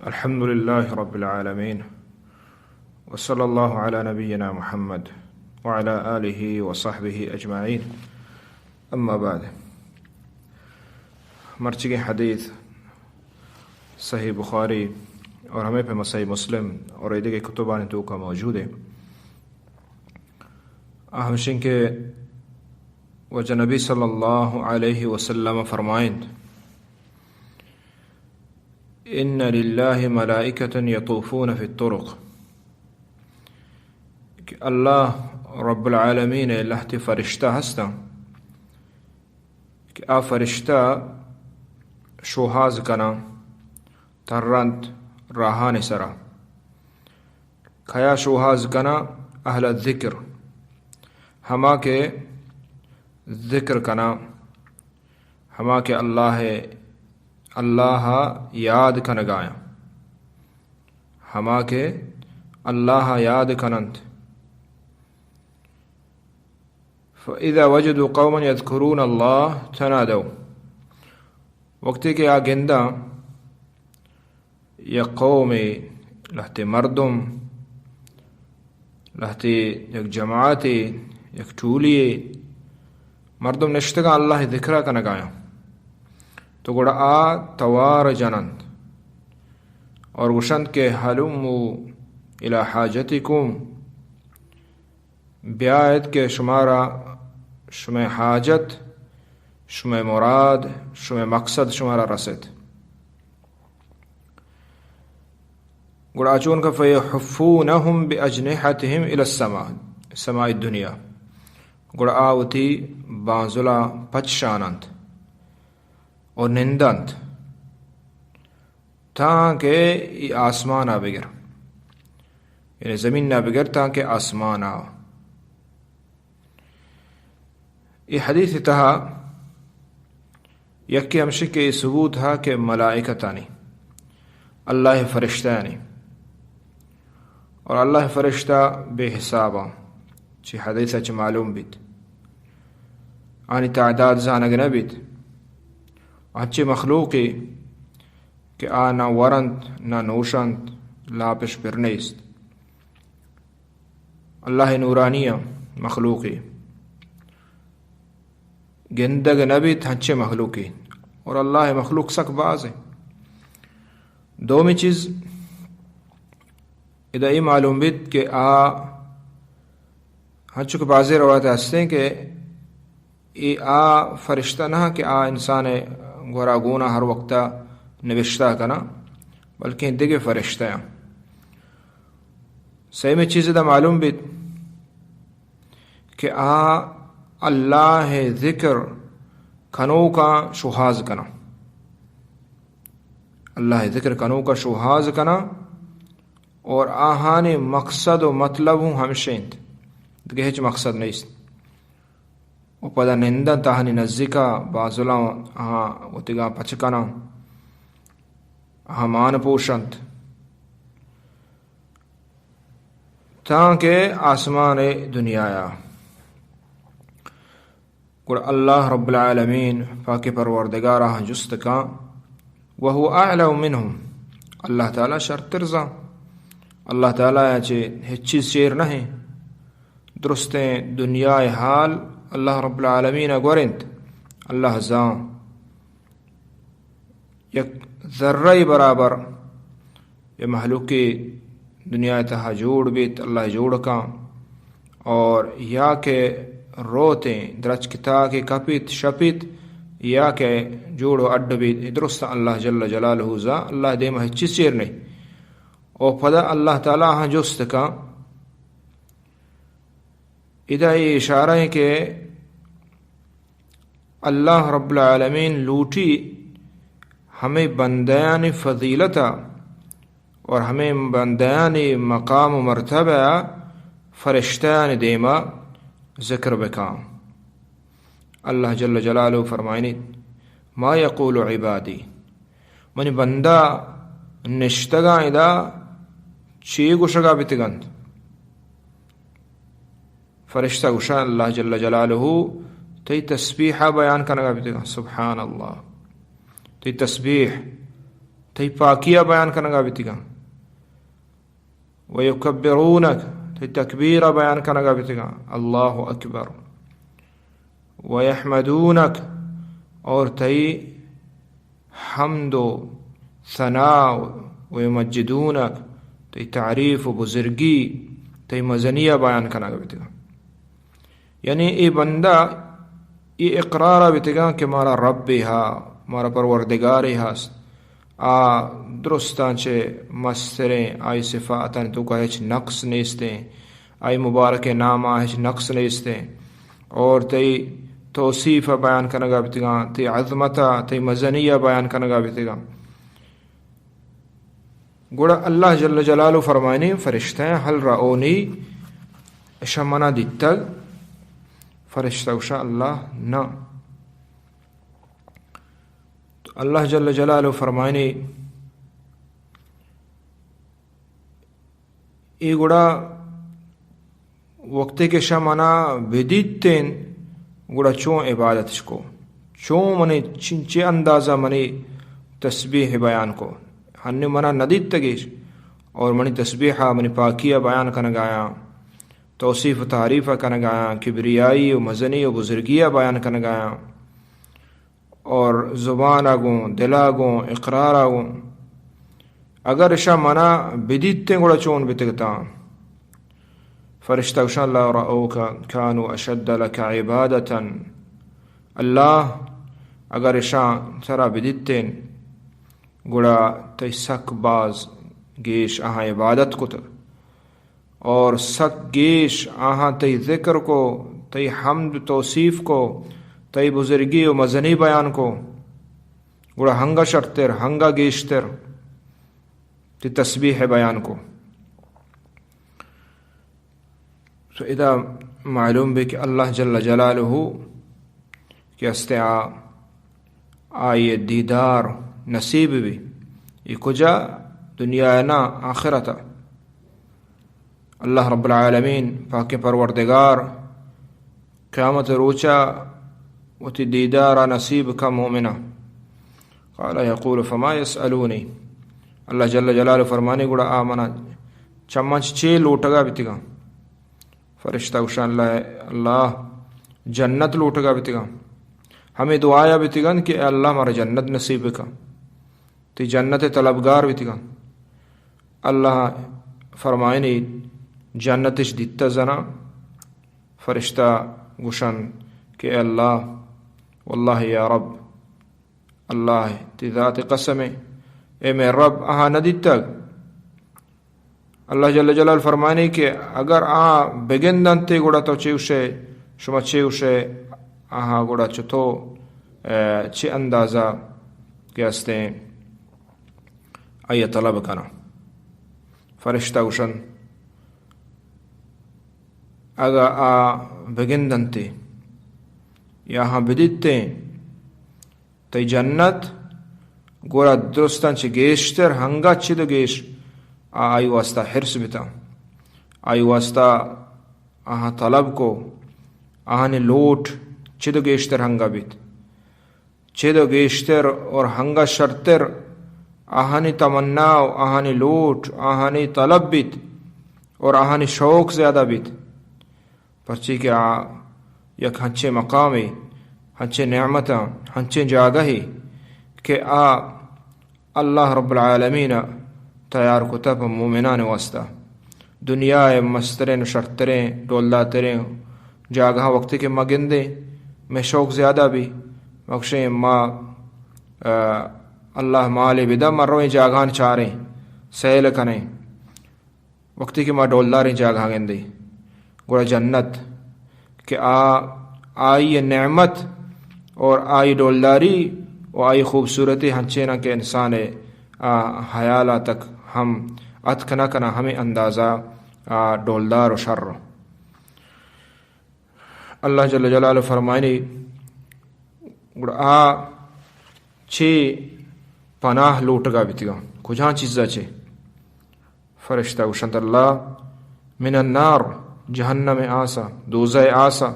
الحمد لله رب العالمين، وصلى الله على نبينا محمد وعلى آله وصحبه أجمعين. أما بعد. مرچیگیں حدیث صحیح بخاری اور ہمے پہ صحیح مسلم اور ایدگہ کتبانی توکا موجود ہے. آ ہمشن کہ وجہ نبی صلی اللہ علیہ وسلم فرمائند، ان للہ ملائکۃ یطوفون فی الطرق، کہ اللہ رب العالمین ء لہتے فرشتہ ہستاں کہ آ فرشتہ شوہاز کناں، ترنت راہانی سرا. کیا شوہاز کناں؟ اہل الذکر، ہما کہ ذکر کناں، ہما کہ اللہ، اللہ یاد کنگایاں، ہما کہ اللہ یاد کننت. فاذا وجدوا قوما یذکرون اللہ تنادوا، وقتی کہ آ گنداں یک قومے، لہتے مردم، لہتے یک جماعتے، یک ٹولیے مردم نشتگاں اللہ ذکرہ کنگایاں، تو گڑا آ توار جننت اور گوشنت کہ ہلموا الی حاجتکم، بیایت کہ شمارا شمئے حاجت، شمئے مراد، شمئے مقصد شمارا رسیت. گڑا چون کہ فیحفونہم باجنحتہم الی السماء، سماء الدنیا، گڑا آ وتی بانزلا پچ شاننت و نندنت. تانکہ ای آسمان ء بگر، یعنی زمین ء بگر، تانکہ آسمان ء. ای حدیث تہا یکے ہمشی کہ ای ثبوت ہا کہ ملائکتانی، اللہ فرشتہانی، اور اللہ فرشتہ بے حساباں، چی حدیث چ معلوم بیت، آنی تعداد زانگ نہ بیت. انچے مخلوقے کہ آ نہ ورنت، نہ نوشنت، لاپش پر نیست. اللہ نورانی مخلوقے، گندگ نہ بیت ہنچے مخلوقے، اور اللہ مخلوق سک باز ہے. دومی چیز، ادا اے معلوم بیت کہ آ، ہنچو کہ بازیں روایت ہستیں کہ اے آ فرشتہ نہ کہ آ انسان گورا گونا ہر وقتا نبشتہ کنا، بلکہ دگہ فرشتہ ہیں. سیمی چیز دا معلوم بیت کہ آ اللہ ذکر کنوکا شوہاز کنا، اللہ ذکر کنوکا شوہاز کنا، اور آہانی مقصد و مطلب ہوں ہمشینت، دگہ ہچ مقصد نیست. و پدا نندنت آہانی نزیکا، بازلاں آہاں وتیگاں پچ کناں، آہاں مان پوشنت، تانکہ آسمان دنیایا. گڑا اللہ رب العالمین پاک پروردگار آہاں جست کاں، وهو اعلم منهم، اللہ تعالی شرتر زاں، اللہ تعالی چے ہچ چیز چیر نہیں. درستیں دنیا حال اللہ رب العالمین گورنت، اللہ زاں. یک ذرہ برابر یہ مہلوکی دنیا تہا جوڑ بیت، اللہ جوڑ کاں، اور یا کہ روتیں درچک تاکہ کپیت شپیت، یا کہ جوڑ و اڈ بیت، درست اللہ جل جلالہ زاں، اللہ دیما ہچ چیز چیر نہیں. او پدا اللہ تعالی ہاں جست کاں. ادا یہ اشارہ ہے کہ اللہ رب العالمین لوٹی ہمے بندیانی فضیلتا اور ہمے بندیانی مقام و مرتبہ فرشتیانی دیما ذکر بکاں. اللہ جل جلالہ فرمائنیت، ما یقول عبادی، منی بندہ نشتگاں ادا چی گوشگا بیتگنت؟ فرشتہ گوشاں، اللہ جل جلالہ تئی تسبیح بیان کنگا بیتگاں. سبحان اللہ، تئی تسبیح، تئی پاکیا بیان کنگا بیتگاں۔ ویکبرونک، تئی تکبیرا بیان کنگا بیتگاں، اللہ اکبر۔ ویحمدونک، اور تئی حمد و ثنا، ویمجدونک، تئی تعریف و بزرگی، تئی مزنیا بیان کنگا بیتگاں۔ یعنی اے بندہ اے اقرارا بیتگاں کہ مارا ربے ہا، مارا پروردگارے ہست، آ درستاں چہ مستریں، آئی صفاتانی توکا ہچ نقص نیستیں، آئی مبارکیں ناما ہچ نقص نیستیں، اور تئی توصیفا بیان کنگا بیتگاں، تئی عظمتا، تئی مزنیا بیان کنگا بیتگاں۔ گڑا اللہ جل جلالہ فرمائنی، فرشتہ ہل رأونی، اشاں منا دیتگ؟ فرشتہ گوشاں، اللہ نہ۔ تو اللہ جل جلالہ فرمائنی، اے گڑا وقتے کہ شہ منا بدیتین، گڑا چون عبادتش کو، چون منی چنچے اندازہ منی تسبیح بیان کو، ہنی منا ندیتگیش، اور منی تسبیحا، منی پاکیا بیان کنگایاں، توصیف و تعریفا کنگایاں، کبریائی و مزنی و بزرگیا بیان کنگایاں۔ اور زبان ء گوں، دل ء گوں، اقرار ء گوں، اگر اشاں منا بدیتیں گڑا چون بتگتاں؟ فرشتہ گوشاں، لو رأوک کانوا اشد لک عبادة۔ اللہ، اگر اشاں ترا بدیتیں گڑا تئی سک باز گیش آہاں عبادت کتگ۔ اور سک گیش آہاں تئی ذکر کو، تئی حمد توصیف کو، تئی بزرگی و مزنی بیان کو، گڑا ہنگا شرتر، ہنگا گیشتر تئی تسبیح بیان کو۔ تو ادا معلوم بی کہ اللہ جل جلالہ کہ استیں آ، آئی دیدار نصیب بی۔ اے کجا؟ دنیا نا، آخرت۔ اللہ رب العالمین، پاکیں پروردگار، قیامت روچا وتی دیدارا نصیب کا مومنا۔ قال یقول فما یسألونی۔ اللہ جل جلالہ فرمانی، گڑا آ منا چمنچ چے لوٹگا بیتگاں؟ فرشتہ گوشاں، اللہ، اللہ جنت لوٹگا بیتگاں، ہمیں دعایا بیتگاں کہ اے اللہ مارا جنت نصیب بکن، تی جنت طلبگار بیتگاں۔ اللہ فرمائنی، جنتش دیتا زنا۔ فرشتہ گوشن کہ اے اللہ، واللہ یا رب، اللہ تی ذات قسم، اے میں رب، آہاں ندیتگ۔ اللہ جل جلال فرمانی کہ اگر آ بگندنتے گڑا تو چے گوشے، شما چے گوشے، آہاں گڑا چتو، اے، چے اندازہ کہ استیں آئی طلب کنا۔ فرشتہ گوشن، اگا آ بگندنتے یا آہاں بدیتیں، تئی جنت گڑا درستاں چہ گیشتر ہنگا چد و گیش آ آئی واسطہ حرص بتاں، آئی واسطہ آہاں طلب کو، آہانی لوٹ چد و گیشتر ہنگا بیت، چد و گیشتر اور ہنگا شرتر آہانی تمنا و آہانی لوٹ، آہانی طلب بیت اور آہانی شوق زیادہ بیت۔ پرچی کہ آ یک ہنچیں مقامے، ہنچیں نعمتاں، ہنچیں جاگہے کہ آ اللہ رب العالمین ء تیار کتہ پہ مومنان واسطہ۔ دنیا ء مسترین و شرترین، ڈولدارترین جاگہاں وقتی کہ ما گندیں، مئے شوق زیادہ بی، ما گوشیں ما، آ، اللہ مالے بدا، ما رویں جاگہان چاریں، سیل کنیں۔ وقتی کہ ما ڈولداریں جاگہاں گندیں، گڑا جنت کہ آ، آئی نعمت اور آئی ڈولداری و آئی خوبصورتی ہنچیناں کہ انسان آ حیالا تک ہم اتک نہ کناں، ہمیں اندازہ آ ڈولدار و شر۔ اللہ جل جلالہ فرمائنی، گڑا آ چے پناہ لوٹگا بیتگاں؟ کجام چیزا چے؟ فرشتہ گوشنت، اللہ، من النار، جہنم آسا، دوزہ آسا۔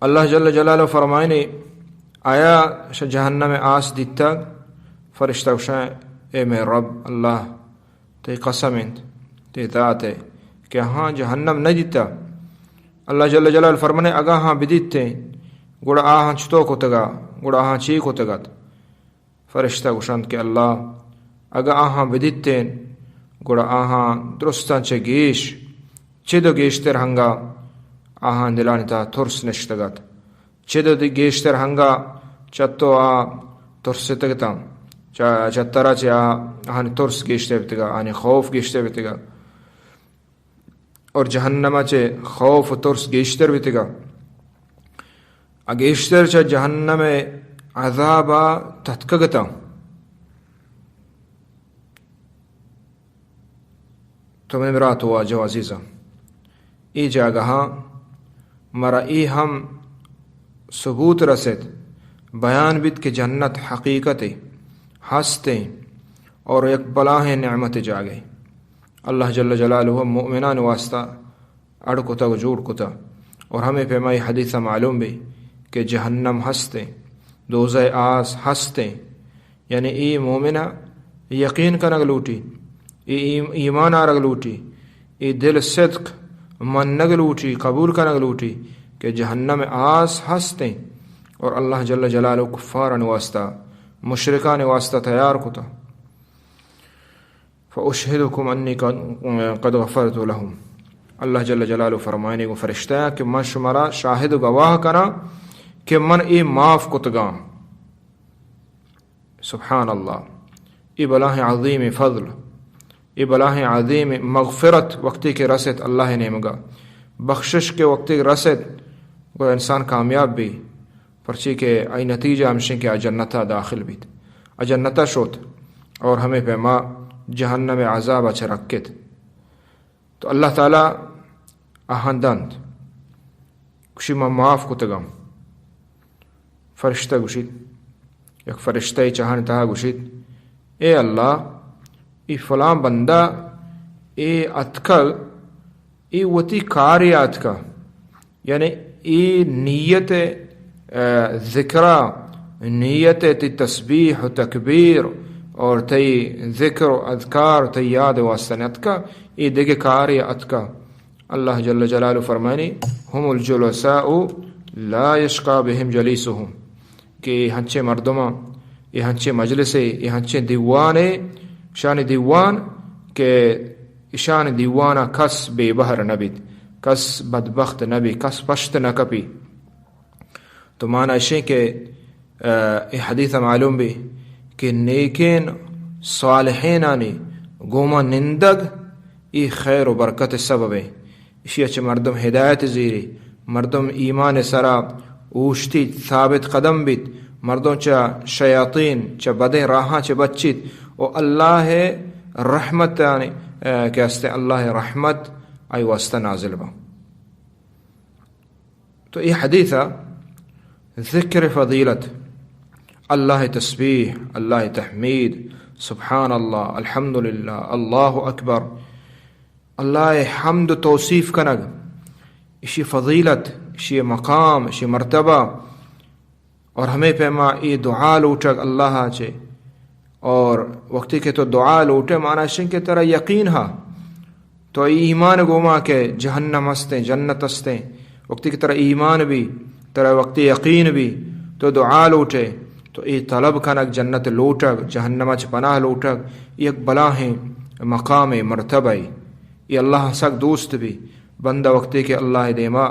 اللہ جل جلالہ فرمائنی، آیا شہ جہنم آس دیتگ؟ فرشتہ گوشاں، اے مئے رب اللہ، تئی قسم انت، تئی ذات ء، کہ آہاں جہنم نہ دیتا۔ اللہ جل جلالہ فرمانے، اگاں آہاں بدیتیں، گڑا آہاں چتو کتگا، گڑا آہاں چی کتگت؟ فرشتہ گوشنت کہ اللہ، اگاں آہاں بدیتیں، گڑا آہاں درستاں چہ گیش، چد و گیشتر ہنگا آہاں دلانی تہا ترس نشتگت۔ چد و گیشتر ہنگا چتو آ ترستگتاں۔ چ-، چترا چہ آ-، آہانی ترس گیشتر بیتگا، آہانی خوف گیشتر بیتگا۔ اور جہنم چہ خوف و ترس گیشتر بیتگا۔ آ گیشتر چہ جہنم عذابا تتکگتاں۔ تو منی برات و واجہ و عزیزاں، اے جاگہاں مرا اے ہم ثبوت رست، بیان بیت کہ جنت حقیقتے، ہستیں اور یک بلاہیں نعمت جاگہے۔ اللہ جل جلالہ مؤمنان واسطہ اڑ کتگ و جوڑ کتگ۔ اور ہمے پیما اے حدیث معلوم بی کہ جہنم ہستیں، دوزہ آس ہستیں، یعنی اے مومن ء یقین کنگ لوٹی، اے ایم-، ایمان آرگ لوٹی، اے دل صدق منگ لوٹی، قبول کنگ لوٹی کہ جہنم آس ہستیں اور اللہ جل جلالہ کفارانی واسطہ، مشرکانی واسطہ تیار کتا۔ فأشهدكم أني قد، قد غفرت لهم۔ اللہ جل جلالہ فرمائنے گو فرشتہ کہ من شمارا شاہد و گواہ کناں کہ من اے معاف کتگاں۔ سبحان اللہ، اے بلاہیں عظیم فضل، اے بلاہیں عظیم مغفرت وقتی کہ رست اللہ نیمگا، بخشش کے وقتی رست، گو انسان کامیاب بی، پرچی کہ آئی نتیجہ ہمشیں کہ آ جنتا داخل بیت، آ جنتا شوت اور ہمیں پیما جہنم عذاب چہ رکت۔ تو اللہ تعالی آہاں دنت، گوشی، من معاف کتگم۔ فرشتہ گوشیت، یک فرشتہ چہان تہا گوشیت، اے اللہ، اے فلان بندہ اے اتکگ، اے وتی کارے اتکگ، یعنی اے نیت، آ، ذکرا، نیت تی تسبیح و تکبیر اور تی ذکر و اذکار، تی یاد واسطہ نتکا، اے دگہ کارے اتکا۔ اللہ جل جلالہ فرمانی، هم الجلساء لا يشقى بهم جليسهم، کہ اے ہنچیں مردماں، اے ہنچیں مجلسے، اے ہنچیں دیوانے، شانی دیوان کہ اشان دیوانا کس بے بہر نہ بیت، کس بدبخت نہ بی، کس پشت نہ کپی۔ تو مانا اشیں کہ، آ، اے حدیث معلوم بی کہ نیکین صالحینانی گوما نندگ اے خیر و برکت سببیں۔ اشی چہ مردم ہدایت زیری، مردم ایمان سرا اوشتیت، ثابت قدم بیت، مردم چہ شیاطین، چہ بدیں راہاں چہ بچیت و اللہ رحمتانی، آ، کہ ہستیں اللہ رحمت آئی واسطہ نازل باں۔ تو اے حدیث ء ذکر فضیلت، اللہ تسبیح، اللہ تحمید، سبحان اللہ، الحمدللہ، اللہ اکبر، اللہ حمد و توصیف کنگ، اشی فضیلت، اشی مقام، اشی مرتبہ، اور ہمے پیما اے دعا لوٹگ اللہ ء چے۔ اور وقتی کہ تو دعا لوٹے، مانا اشیں کہ ترا یقین ہا، تو اے ایمان گوما کہ جہنم ہستیں، جنت ہستیں۔ وقتی کہ ترا ایمان بی، ترا وقتی یقین بی، تو دعا لوٹے، تو اے طلب کنگ، جنت لوٹگ، جہنم چ پناہ لوٹگ، یک بلاہیں مقام مرتبہ۔ اے اللہ سک دوست بی۔ بندہ وقتی کہ اللہ دیما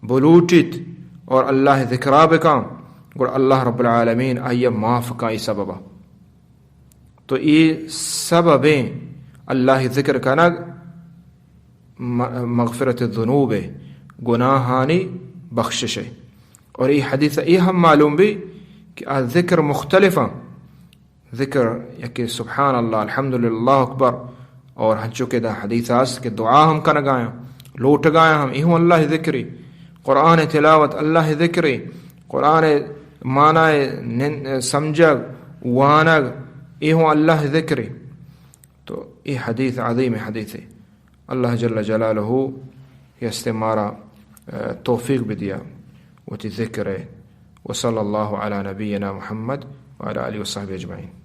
بلوٹیت اور اللہ ذکرا بکاں، گڑا اللہ رب العالمین آئی معاف کاں اے سببا۔ تو اے سببیں اللہ ذکر کنگ م-، مغفرت الذنوب، گناہانی بخشش ہے۔ اور اے حدیث اے ہم معلوم بی کہ آ ذکر مختلف ہیں۔ ذکر یکے سبحان اللہ، الحمدللہ، اللہ اکبر، اور ہنچو کہ دا حدیث است کہ دعا ہم کنگایاں، لوٹگایاں ہم، ایہوں اللہ ذکری، قرآن تلاوت اللہ ذکری، قرآن معنی نن-، سمجھگ، وانگ، ایہوں اللہ ذکری۔ تو اے حدیث عظیم حدیث ہے۔ اللہ جل جلالہ یستے مارا، آ، توفیق بدیا وتی ذکر ہے۔ وصلی اللہ علی نبینا محمد وعلی آلہ وصحبہ اجمعین۔